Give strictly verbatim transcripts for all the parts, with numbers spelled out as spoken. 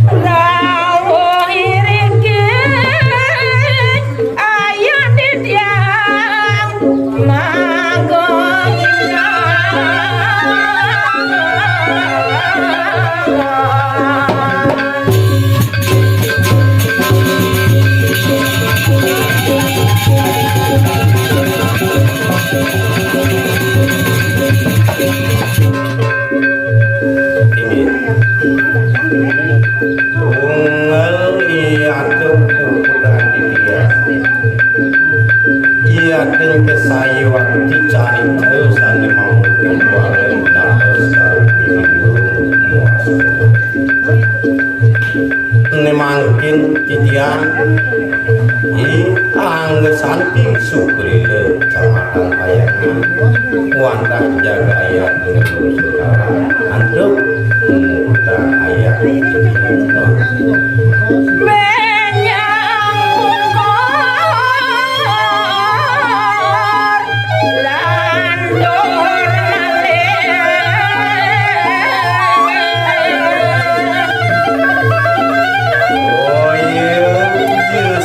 Rawuh iriki ayah titiang manggon. Inggih. Unggal iadep puputan titiang. Iadep kesayuan dicarita sane mamurda walen dados sareng burung muas. Né mangkin titiang i angga santi sukrila Kecamatan Payangan wantah jagayat ngelungsur dalan antuk muta ayat. Benyang mungkur lantur malih. Oh iya,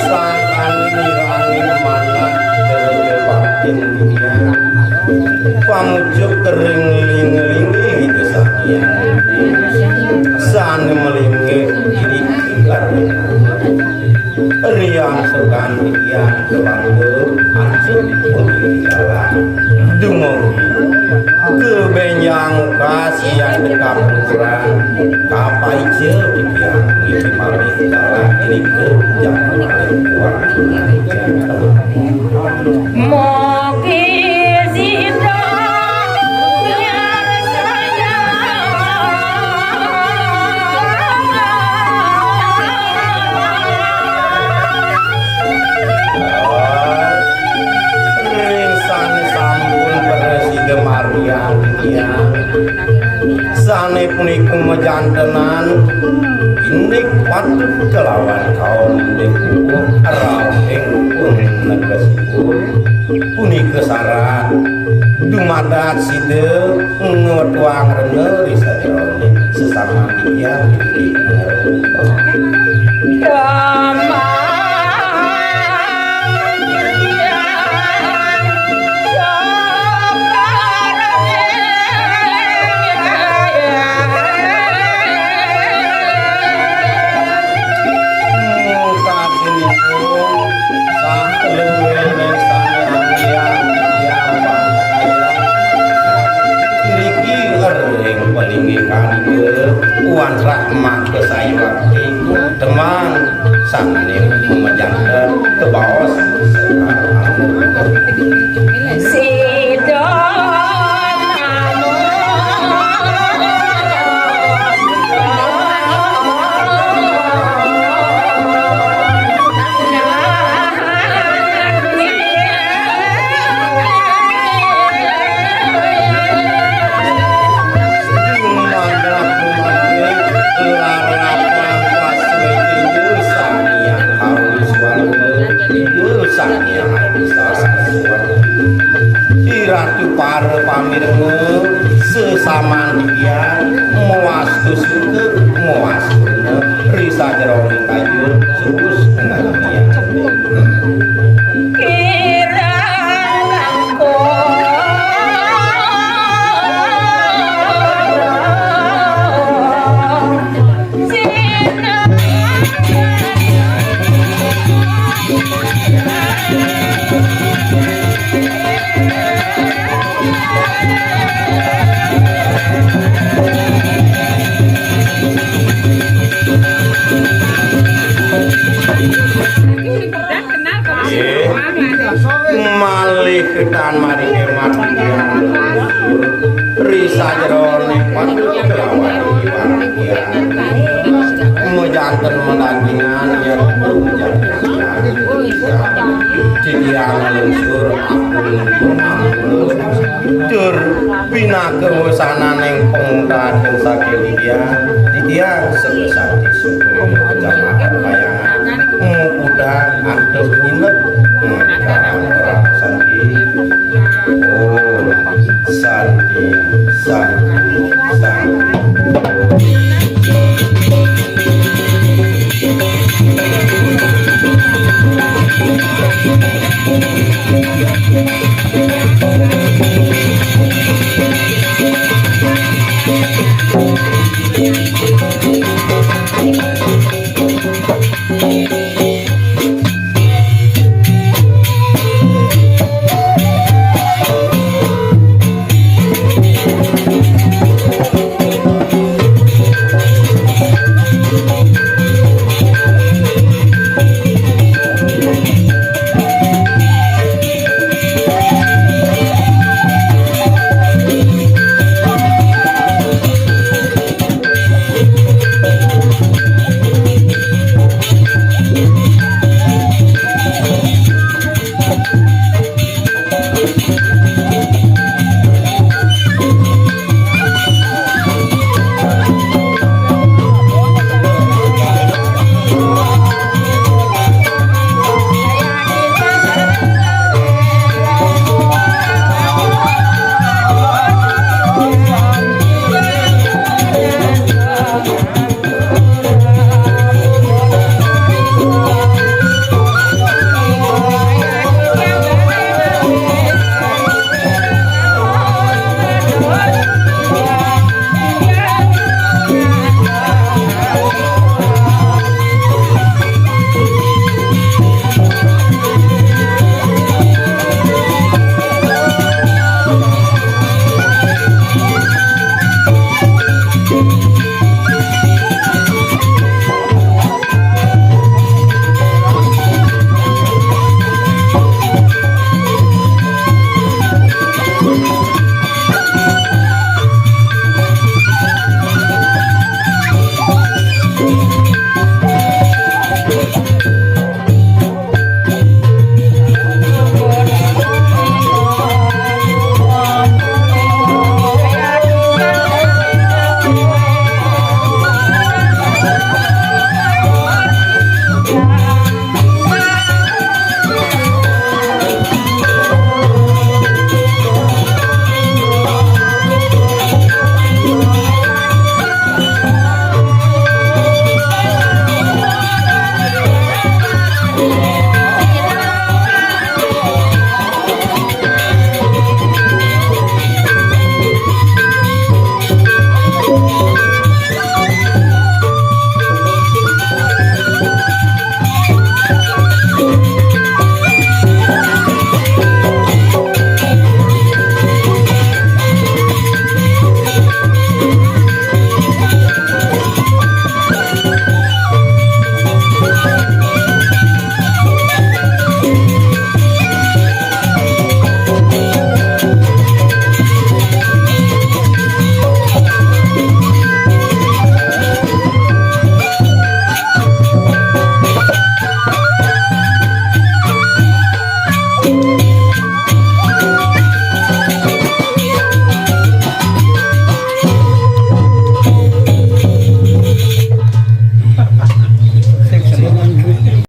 sangkan nirani manah derja baktin dunia. Pamucuk kering ngeling-ngelingi Ida Sang Hyang. Sane melinggih diri tingkat. Rian segan titiang kebantu ansuk putih dalam. Dumugi kebenjang ukas yang dekap ukuran kapaica titiang misi malih dalam nika jaman kuat. Mogi sida miarsayang. Ring sane sampun prasida margiang titiang. Sane punika majantenan indik patut kelawan kaum indik pupuh rauhing pun negesipun. Punika sarat dumadak sida ngwetuang rena ri sajeroning sesama titiang. Damang titiang sabareng. Mungkatinipun saluwiring sane anggiang titiang pangahayan. Niki ering palinggihan ida wan rahmat kesayuakti. Temang sane majanten kebaos. Sida Sang Hyang Adi Saraswati. I Ratu para pamireng sesaman titiang mawastu suka, mawastu ri sajeroning kayun terus nganggone. Kirang langkung Nggih. Malih ketan mari kemat ri sajeroning patut kelawan iwang titiang. Majanten mendagingan ya janten. Titiang lungsur ampun ampun. Tur pinaka wesananing pangutaken saking titiang. Titiang sebesar Sugeng Kecamatan Payangan, muputang antuk nginep. Ngakaran perang santi. Om Santi, Santi, Santi.